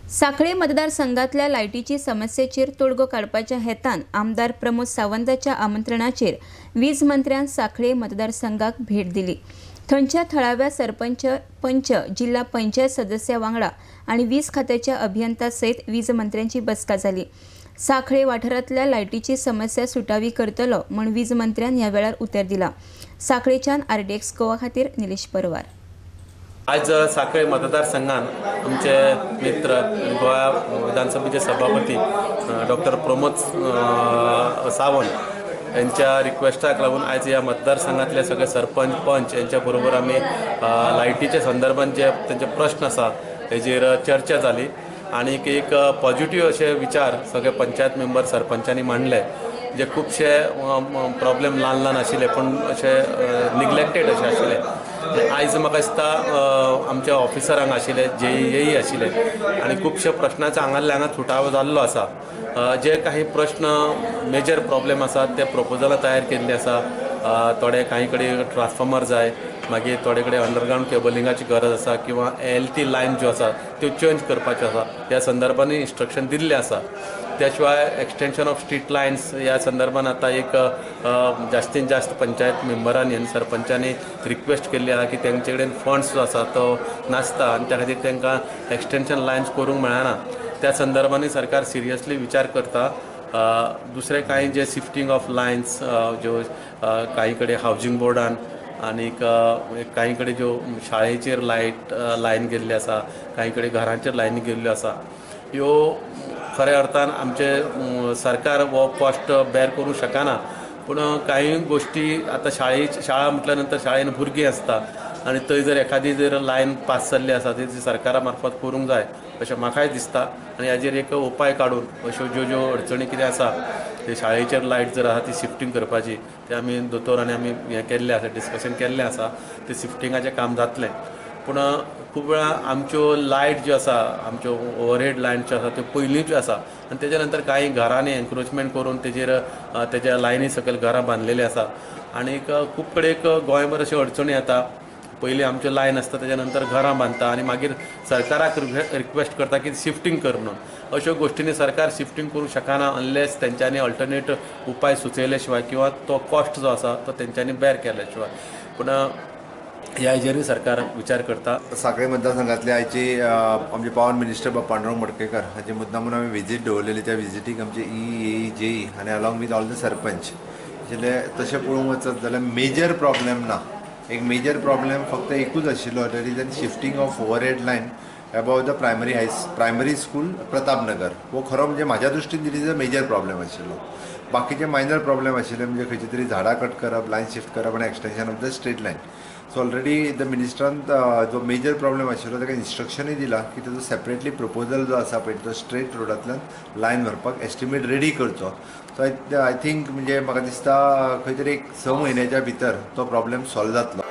सांखळे मतदारसंघातल्या लायटीची समस्येचेर तोडगो काडपाच्या हेतान आमदार प्रमोद सावंताच्या आमंत्रणाचेर वीज मंत्र्यान सांखळे मतदारसंघाक भेट दिली. थंयच्या थळाव्या सरपंच, पंच, जिल्हा पंचायत सदस्या वांगडा आनी वीज खात्याच्या अभियंता सयत वीज मंत्र्यांची बसका जाली. सांखळे वाठारांतल्या लायटीची समस्या सुटावी करतलो म्हूण वीज मंत्र्यान ह्या वेळार उतर दिला. सांखळेच्यान आरडीएक्स गोवा खातीर निलेश परवार. आज सांखळे मतदारसंघान आमचे मित्र गोवा विधानसभेचे सभापती डॉक्टर प्रमोद सावंत यांच्या रिक्वेस्टाक लागून आयज ह्या मतदारसंघातले सगळे सरपंच, पंच यांच्या बरोबर आमी लायटीच्या संदर्भात जे तांचे प्रश्न आसा हेजेर चर्चा जाली आनी एक पॉझिटिव्ह अशे विचार सगळे पंचायत मेंबर सरपंचांनी मांडले. जे खुबशे प्रॉब्लेम ल्हान ल्हान आशिल्ले पूण अशे निग्लेक्टेड अशे आशिल्ले. आयज म्हाका दिसता आमच्या ऑफिसरांक आशिल्ले, जेई आशिल्ले आनी खुबशे प्रश्नाचो हांगासरले हांगा सुटावो जाल्लो आसा. जे काही प्रश्न मेजर प्रॉब्लेम आसात ते प्रपोजलां तयार केल्ली आसा. थोडे कांय कडेन ट्रान्सफॉर्मर जाय, मागीर थोडे कडेन अंडरग्रावंड केबलिंगाची गरज आसा किंवा एल टी लायन ज्यो आसा त्यो चेंज करपाच्यो आसा. ह्या संदर्भांनी इन्स्ट्रक्शन दिल्लें आसा. त्या शिवाय एक्सटेंशन ऑफ स्ट्रीट लायन्स ह्या संदर्भान आतां एक जास्तीत जास्त पंचायत मेंबरांनी आनी सरपंचांनी रिक्वेस्ट केल्ली आसा की तेंचे कडेन फंड्स जो आसा तो नासता आनी त्या खातीर तांकां एक्सटेंशन लायन्स करूंक मेळना. त्या संदर्भांनी सरकार सिरियसली विचार करता. दुसरें कांय जे शिफ्टींग ऑफ लायन्स ज्यो कांय कडेन हावजींग बोर्डान आनीक कांय कडेन ज्यो शाळेचेर लायट लायन गेल्ली आसा, कांय कडेन घरांचेर लायनी गेल्ल्यो आसा, ह्यो खऱ्या अर्थान आमचें सरकार हो कॉस्ट बेर करूंक शकना. पूण कांय गोश्टी आतां शाळा म्हटल्या नंतर शाळेन भुरगीं आसता आनी थंय जर एखादी जर लायन पास जाल्ली आसा ती सरकारा मार्फत करूंक जाय अशें म्हाकाय दिसता. आनी हाजेर एक उपाय काडून अश्यो ज्यो ज्यो अडचणी कितें आसा ते शाळेचेर लायट जर आसा ती शिफ्टींग करपाची ते आमी दोतोर आनी आमी हें केल्लें आसा, डिस्कशन केल्लें आसा, ते शिफ्टिंगाचें काम जातलें. पूण खूब वेळा आमच्यो लायट ज्यो आसा, आमच्यो ओवरहेड लायन ज्यो आसा त्यो पयलींच्यो आसा आनी तेज्या नंतर कांय घरांनी एन्क्रोचमेंट करून तेजेर तेज्या लायनी सकयल घरां बांदलेलीं आसा आनीक खूब कडेन गोंयभर अश्यो अडचणी येता. पयलीं आमच्यो लायन आसता, तेज्या नंतर घरां बांदता आनी मागीर सरकाराक रिक्वेस्ट करता की शिफ्टींग कर म्हणून. अश्यो गोश्टींनी सरकार शिफ्टींग करूंक शकना अनलेस तेंच्यांनी अल्टरनेट उपाय सुचयले शिवाय किंवा तो कॉस्ट जो आसा तो तेंच्यांनी बेर केल्या शिवाय. पूण ह्या हेजेरूय सरकार विचार करता. सांखळे मतदारसंघातले आयची आमचे पॉवर मिनिस्टर बाब पांडुरंग मडकयकर हाचे मुद्दाम आमी विजीट दवरलेली. त्या विजिटीक आमचे ई, ए, जेई आनी along with all the sarpanch आशिल्ले. तशें पळोवंक वचत जाल्यार मेजर प्रॉब्लेम ना. एक मेजर प्रॉब्लेम फक्त एकूच आशिल्लो, that is an shifting of overhead line above the primary school Pratapnagar. हो खरो म्हणजे म्हाज्या दृश्टीन that is a major problem आशिल्लो. बाकीचे मायनर प्रॉब्लेम आशिल्ले, म्हणजे खंयची तरी झाडां कट करप, लायन शिफ्ट करप आनी extension of the street line. So already the मिनिस्टरान जो मेजर प्रॉब्लेम आशिल्लो ताका इन्स्ट्रक्शनूय दिलां की ताजो सेपरेटली प्रपोजल जो आसा पळय तो स्ट्रेट रोडांतल्यान लायन व्हरपाक एस्टिमेट रेडी करचो. सो I think म्हणजे म्हाका दिसता खंय तरी एक 6 म्हयन्याच्या भितर तो प्रॉब्लेम सॉल्व जातलो.